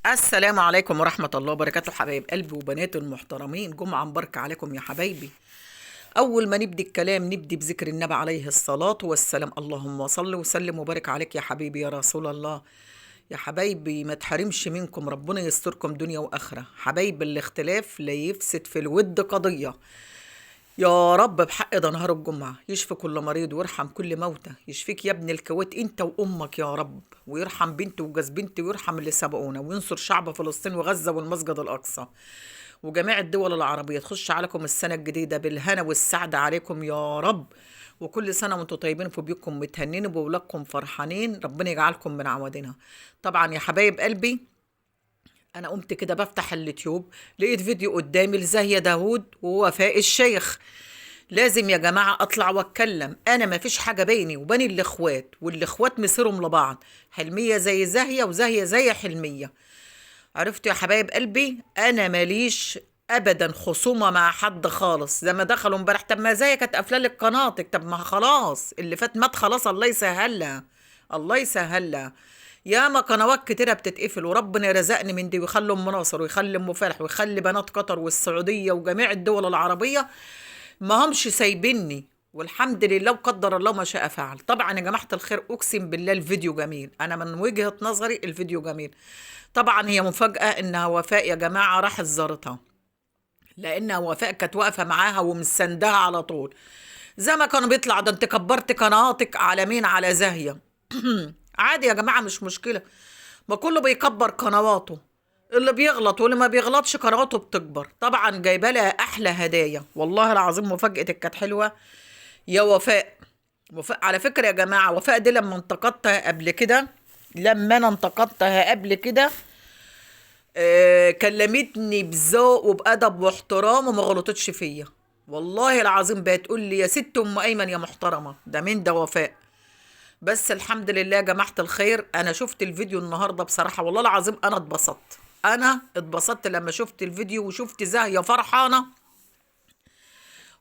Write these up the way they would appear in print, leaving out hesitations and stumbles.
السلام عليكم ورحمة الله وبركاته حبايب قلبي وبناتي المحترمين، جمعة مباركة عليكم يا حبايبي. أول ما نبدي الكلام نبدي بذكر النبي عليه الصلاة والسلام. اللهم صل وسلم وبارك عليك يا حبيبي يا رسول الله. يا حبايبي ما تحرمش منكم، ربنا يستركم دنيا وآخرة. حبايب الاختلاف لا يفسد في الود قضية. يا رب بحق ده نهار الجمعة يشفي كل مريض ويرحم كل موتى. يشفيك يا ابن الكويت انت وامك يا رب، ويرحم بنتي وجاز بنتي، ويرحم اللي سبقونا، وينصر شعب فلسطين وغزة والمسجد الأقصى وجميع الدول العربية. تخش عليكم السنة الجديدة بالهنا والسعادة عليكم يا رب، وكل سنة وانتم طيبين في بيوتكم متهنين وبولادكم فرحانين، ربنا يجعلكم من عوادنا. طبعا يا حبايب قلبي انا قمت كده بفتح اليوتيوب لقيت فيديو قدامي لزاهية داوود ووفاء الشيخ. لازم يا جماعة اطلع واتكلم، انا ما فيش حاجة بيني وبين الاخوات، والاخوات مصيرهم لبعض، حلمية زي زاهية وزاهية زي حلمية. عرفتوا يا حبايب قلبي انا ماليش ابدا خصومة مع حد خالص. زي ما دخلوا امبارح، طب ما زاهية كانت قافلة لك قناتك، طب ما خلاص اللي فات مات خلاص، الله يسهلها الله يسهلها. ياما قنوات كتيرة بتتقفل، وربنا رزقني من دي، ويخلي ام ناصر ويخلي ام فرح ويخلي بنات قطر والسعودية وجميع الدول العربية ما همش سايبيني، والحمد لله وقدر الله ما شاء فعل. طبعا يا جماعة الخير اقسم بالله الفيديو جميل، انا من وجهة نظري الفيديو جميل. طبعا هي مفاجأة انها وفاء يا جماعة راحت زارتها، لانها وفاء كانت واقفة معاها ومسندها على طول. زي ما كانوا بيطلع ده انت كبرت قناتك على مين؟ على زاهية. عادي يا جماعة مش مشكلة، ما كله بيكبر قنواته، اللي بيغلط واللي ما بيغلطش قنواته بتكبر. طبعا جايبه لها احلى هدايا، والله العظيم مفاجأتك كانت حلوة يا وفاء. وفاء على فكرة يا جماعة، وفاء دي لما انتقدتها قبل كده، لما انا انتقدتها قبل كده كلمتني بذوق وبأدب واحترام وما غلطتش فيا، والله العظيم. بتقول لي يا ست ام ايمن يا محترمة، ده مين ده؟ وفاء. بس الحمد لله يا جماعة الخير أنا شفت الفيديو النهاردة بصراحة والله العظيم أنا اتبسطت، أنا اتبسطت لما شفت الفيديو وشفت زاهية فرحانة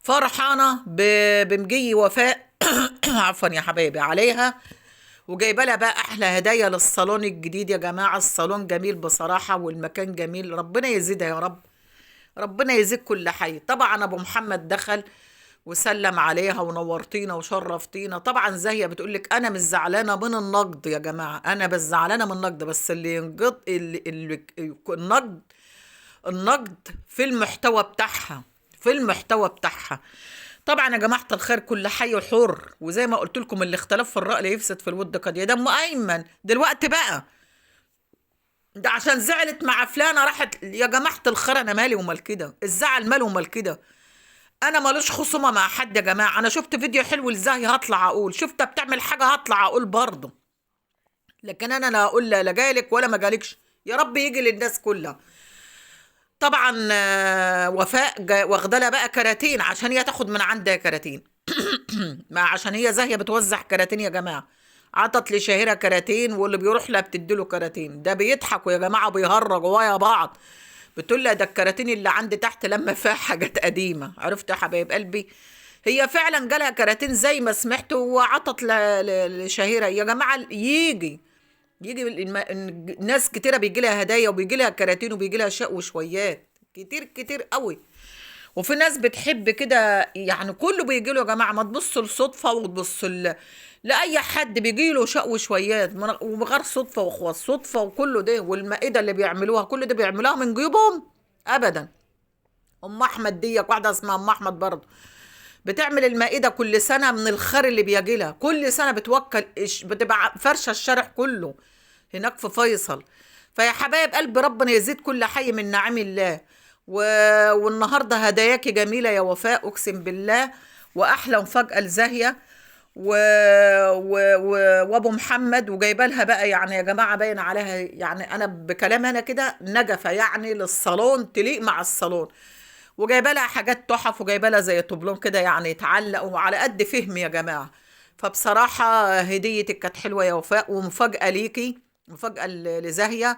فرحانة بمجي وفاء عفوا يا حبايبي عليها، وجايبه لها بقى أحلى هدايا للصالون الجديد. يا جماعة الصالون جميل بصراحة والمكان جميل، ربنا يزيدها يا رب، ربنا يزيد كل حي. طبعا أبو محمد دخل وسلم عليها ونورتينا وشرفتينا. طبعا زاهية بتقولك انا مش زعلانة من النقد يا جماعة، انا بس زعلانة من النقد، بس اللي ينقد اللي النقد، النقد في المحتوى بتاعها، في المحتوى بتاعها. طبعا يا جماعة الخير كل حي حر، وزي ما قلت لكم الاختلاف في الراي لا يفسد في الود قضية. ده ام ايمن دلوقتي بقى ده عشان زعلت مع فلانه راحت. يا جماعة الخير انا مالي ومال كده، الزعل ماله ومال كده، انا مالوش خصومه مع حد يا جماعة. انا شفت فيديو حلو لزاهية هطلع اقول، شفتها بتعمل حاجة هطلع اقول برضه، لكن انا لا اقول لا جالك ولا ما جالكش، يا رب يجي للناس كلها. طبعا وفاء واخده لها بقى كراتين عشان هي تاخد من عندها كراتين ما عشان هي زاهيه بتوزع كراتين يا جماعة، عطت لشهيره كراتين واللي بيروح لها بتديله كراتين. ده بيضحكوا يا جماعة بيهرجوا ويا بعض، بتقول لها ده الكراتين اللي عندي تحت لما فيها حاجات قديمة. عرفت يا حبايب قلبي هي فعلا جالها كراتين زي ما سمعت وعطت لشهيره. يا جماعة يجي ناس كتيرة بيجي لها هدايا وبيجي لها كراتين وبيجي لها شق وشويات كتير كتير قوي، وفي ناس بتحب كده يعني كله بيجي له يا جماعة. ما تبصوا لصدفه وتبصوا لاي حد بيجي له شق وشويات وغير صدفة واخوات صدفة وكله ده، والمائدة اللي بيعملوها كل ده بيعملوها من جيوبهم ابدا. ام احمد دي واحدة اسمها ام احمد برضه بتعمل المائدة كل سنة من الخير اللي بيجي لها، كل سنة بتوكل بتبقى فرشه الشارع كله هناك في فيصل. فيا حبايب قلب ربنا يزيد كل حي من نعم الله. والنهارده هداياكي جميلة يا وفاء اقسم بالله، واحلى مفاجاة لزاهيه وابو محمد، وجايبه لها بقى يعني يا جماعة باين عليها يعني انا بكلام انا كده نجفه يعني للصالون، تليق مع الصالون، وجايبه لها حاجات تحف وجايبه لها زي طبلون كده يعني يتعلق وعلى قد فهمي يا جماعة. فبصراحة هديتك كانت حلوة يا وفاء، ومفاجاه ليكي، مفاجاة لزاهيه.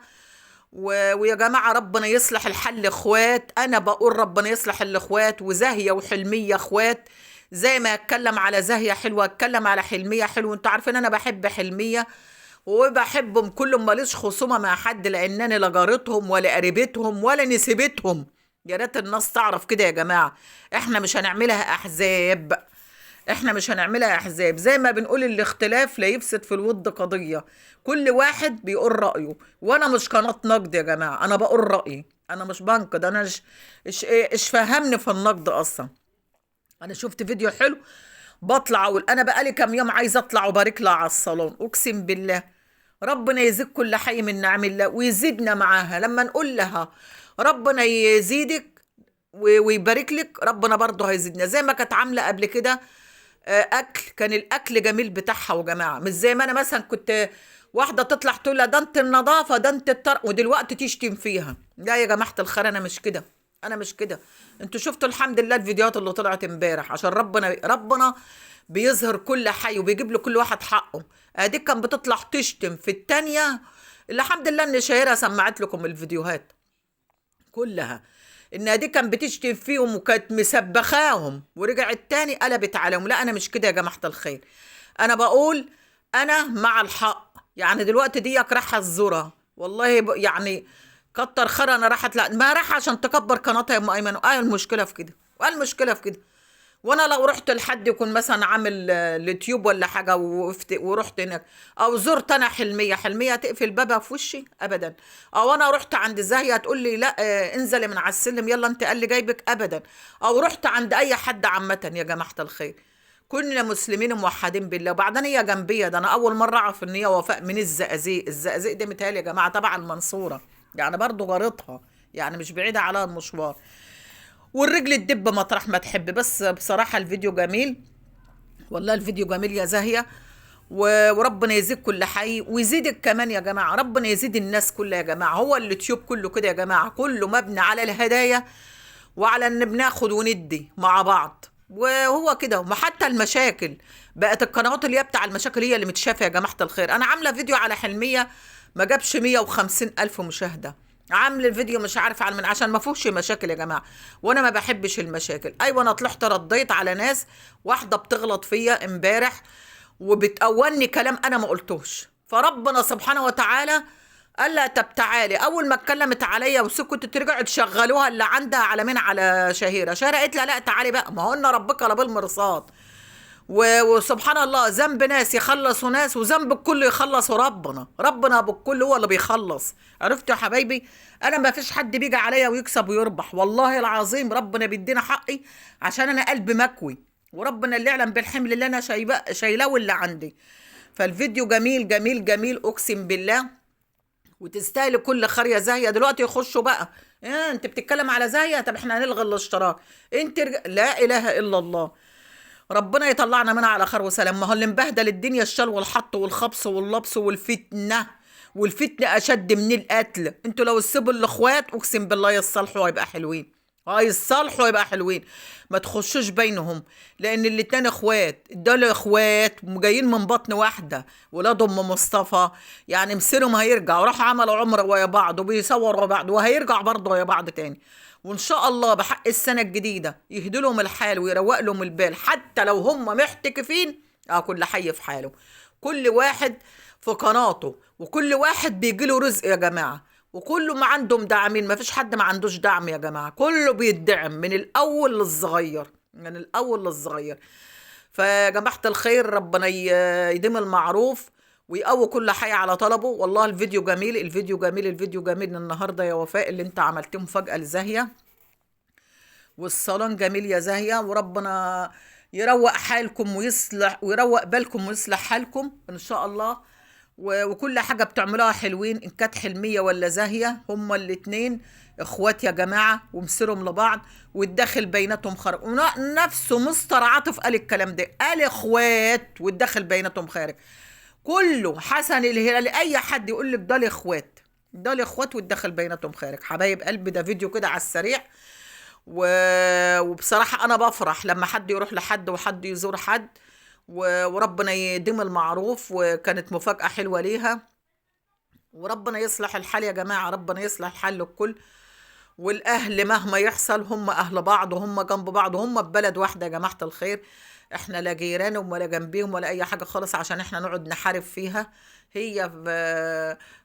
ويا جماعة ربنا يصلح الحل اخوات، انا بقول ربنا يصلح الاخوات، وزاهيه وحلميه اخوات. زي ما اتكلم على زاهيه حلوة اتكلم على حلميه حلوة، انتوا عارفين انا بحب حلميه، وبحبهم كلهم، ماليش خصومه مع حد، لان انا لا جارتهم ولا قريبتهم ولا نسيبتهم. يا ريت الناس تعرف كده يا جماعة، احنا مش هنعملها احزاب، احنا مش هنعملها احزاب. زي ما بنقول الاختلاف لا يفسد في الود قضية، كل واحد بيقول رايه، وانا مش قناة نقد يا جماعة، انا بقول رايي، انا مش بنقد، انا مش فاهمني في النقد اصلا. انا شفت فيديو حلو بطلع اقول، انا بقالي كام يوم عايزه اطلع وبارك لها على الصالون، اقسم بالله ربنا يزيد كل حي من نعم الله ويزيدنا معاها. لما نقول لها ربنا يزيدك ويبارك لك، ربنا برضه هيزيدنا. زي ما كانت عامله قبل كده اكل، كان الاكل جميل بتاعها وجماعه، مش زي ما انا مثلا كنت واحدة تطلع تقول لها ده انت النظافة، ده انت الطرق، ودلوقتي تشتم فيها. لا يا جماعة الخير، انا مش كده، انا مش كده. انتوا شفتوا الحمد لله الفيديوهات اللي طلعت امبارح، عشان ربنا بيظهر كل حي وبيجيب له كل واحد حقه. اديك كان بتطلع تشتم في التانية، اللي الحمد لله ان شهيرة سمعت لكم الفيديوهات كلها، ان دي كان بتشتم فيهم وكانت مسبخاهم، ورجعت تاني قلبت عليهم. لا انا مش كده يا جماعة الخير، انا بقول انا مع الحق. يعني دلوقتي دي رايحة الذرة والله، يعني كتر خيرها انا راحت، لا ما راح عشان تكبر قناتها يا ام ايمن. المشكلة في كده، المشكلة في كده. وانا لو رحت لحد يكون مثلا عامل اليوتيوب ولا حاجة ورحت هناك او زرت انا حلميه، حلميه تقفل بابها في وشي ابدا. او انا رحت عند زاهيه تقول لي لا انزلي من على السلم يلا انت قال لي جايبك ابدا. او رحت عند اي حد عامة يا جماعة الخير، كلنا مسلمين موحدين بالله. وبعدين هي جنبيه، ده انا اول مرة اعرف ان هي وفاء من الزقازيق. الزقازيق دي متهيألي يا جماعة تبع المنصورة، يعني برضو جارتها، يعني مش بعيدة على المشوار. والرجل الدب مطرح ما تحب. بس بصراحة الفيديو جميل، والله الفيديو جميل يا زاهية، وربنا يزيد كل حي ويزيدك كمان يا جماعة، ربنا يزيد الناس كلها يا جماعة. هو اليوتيوب كله كده يا جماعة، كله مبني على الهدايا وعلى ان بناخد وندي مع بعض، وهو كده. وحتى المشاكل بقت القنوات اللي هي بتاع المشاكل هي اللي متشافة يا جماعة الخير. انا عاملة فيديو على حلمية ما جابش 150,000 مشاهدة، عامل الفيديو مش عارف على من، عشان ما فيهوش مشاكل يا جماعة، وانا ما بحبش المشاكل. ايوه انا طلعت رديت على ناس، واحدة بتغلط فيا امبارح وبتقولني كلام انا ما قلتوش، فربنا سبحانه وتعالى قال لها طب تعالي. اول ما اتكلمت عليا وسكتت رجعت شغلوها اللي عندها على مين، على شهيرة. شهيرة قالت لها لا تعالي بقى، ما هو قلنا ربك لبالمرصاد. وسبحان الله، ذنب ناس يخلصوا ناس، وذنب الكل يخلصوا ربنا. ربنا بالكل هو اللي بيخلص. عرفتوا يا حبايبي؟ انا ما فيش حد بيجي عليا ويكسب ويربح، والله العظيم ربنا بيدينا حقي، عشان انا قلبي مكوي، وربنا اللي يعلم بالحمل اللي انا شايلاه واللي عندي. فالفيديو جميل جميل جميل اقسم بالله، وتستاهل كل خير يا زاهية. دلوقتي يخشوا بقى إيه انت بتتكلم على زاهية، طب احنا هنلغي الاشتراك، انت لا اله الا الله. ربنا يطلعنا منها على خير وسلام. ما هو اللي مبهدل الدنيا الشل والحط والخبص واللبس والفتنة، والفتنة اشد من القتل. انتوا لو تسيبوا الاخوات اقسم بالله يصالحوا ويبقى حلوين، هيصالحوا ويبقى حلوين، ما تخشوش بينهم، لان الاتنين اخوات، دول اخوات جايين من بطن واحدة، ولاد ام مصطفى، يعني مصيرهم هيرجع. وراحوا عملوا عمره ويا بعض وبيصوروا بعض، وهيرجع برضه ويا بعض تاني. وان شاء الله بحق السنة الجديدة يهدوا لهم الحال ويروق لهم البال، حتى لو هم محتكفين. كل حي في حاله، كل واحد في قناته، وكل واحد بيجي له رزق يا جماعة، وكله ما عندهم داعمين، ما فيش حد ما عندوش دعم يا جماعة، كله بيدعم من الاول للصغير، من الاول للصغير. فيا جماعة الخير ربنا يديم المعروف ويقوي كل حي على طلبه. والله الفيديو جميل، الفيديو جميل، الفيديو جميل النهارده يا وفاء اللي انت عملتيه مفاجأة لزاهية، والصالون جميل يا زاهية، وربنا يروق حالكم ويصلح ويروق بالكم ويصلح حالكم ان شاء الله. وكل حاجة بتعملوها حلوين، ان كانت حلمية ولا زاهية، هما الاتنين اخوات يا جماعة ومصيرهم لبعض، والداخل بيناتهم خارج. ونفسه مستر عاطف قال الكلام ده، قال اخوات والداخل بيناتهم خارج. كله حسن الهلال، اي حد يقول لك ده الاخوات، ده الاخوات والداخل بيناتهم خارج. حبايب قلبي ده فيديو كده على السريع، وبصراحة انا بفرح لما حد يروح لحد وحد يزور حد، وربنا يديم المعروف. وكانت مفاجأة حلوة ليها، وربنا يصلح الحال يا جماعة، ربنا يصلح الحال للكل. والأهل مهما يحصل هم أهل بعض، وهم جنب بعض، وهم في بلد واحدة يا جماعة الخير. احنا لا جيرانهم ولا جنبيهم ولا اي حاجة خالص عشان احنا نقعد نحارب فيها. هي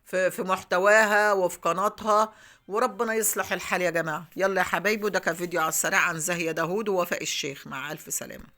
في في محتواها وفي قناتها، وربنا يصلح الحال يا جماعة. يلا يا حبايبي، وده كان فيديو على السريع عن زاهية داهود ووفاء الشيخ. مع ألف سلامة.